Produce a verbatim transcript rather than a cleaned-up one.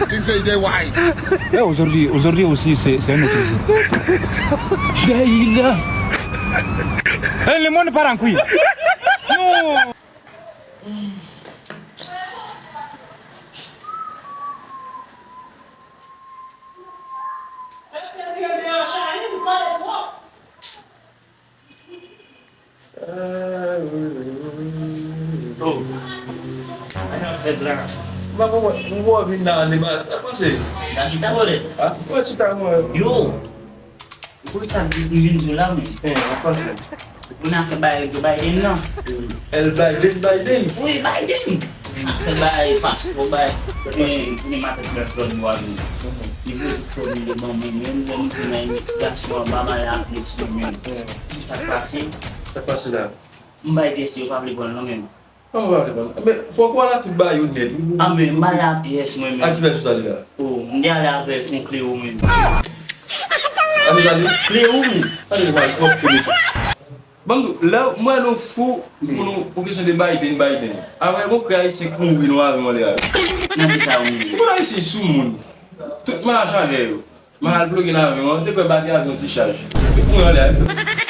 Things say they why. Eh, aujourd'hui, aujourd'hui aussi, c'est c'est un autre jour. Daïla. Eh, le monde part en couille. Non. Oh. Sa k ap fèt la? M pa konprann. M wè w vin la an deba. Sa k pase? N ap chita, brother. A, ou wè chita mwen. Yo! Ou konn sa m vin di w la, men? Eh, sa k pase? Ou nan afè Biden nan. El Biden, Biden? Wi, Biden! Afè bay paspò, bay. Men, kounye maten, ti bèf lòd yo a vini. Li voye tout fòmil yo ban mwen, menm lè nou vin nan imigrasyon anba, m ale a pye sou menm. Ki sa k pase? Sa k pase la? M bay pyès yo, pa vle pran l non menm. Kòman pa vle pran l? Men, fòk w al a tout bagay yo nèt, wi. A, men, m ale a pyès mwen menm. A ki fè tout sa li la? O, m te ale avèk yon Kleo menm. A ki sa li? Kleo menm. Gade kòman l twòp pwomosyon. Ban m di w, lè m wè nou fou pou nou, pou kesyon de Biden, Biden. Avè yon krè ayisyen k mouri nan avyon anlè a. Nan ki sa yo mouri? Moun ayisyen sou moun. Tout m al avè yo. M al ploge nan avyon an, te kwè batri avyon dichaj. Tout moun anlè a.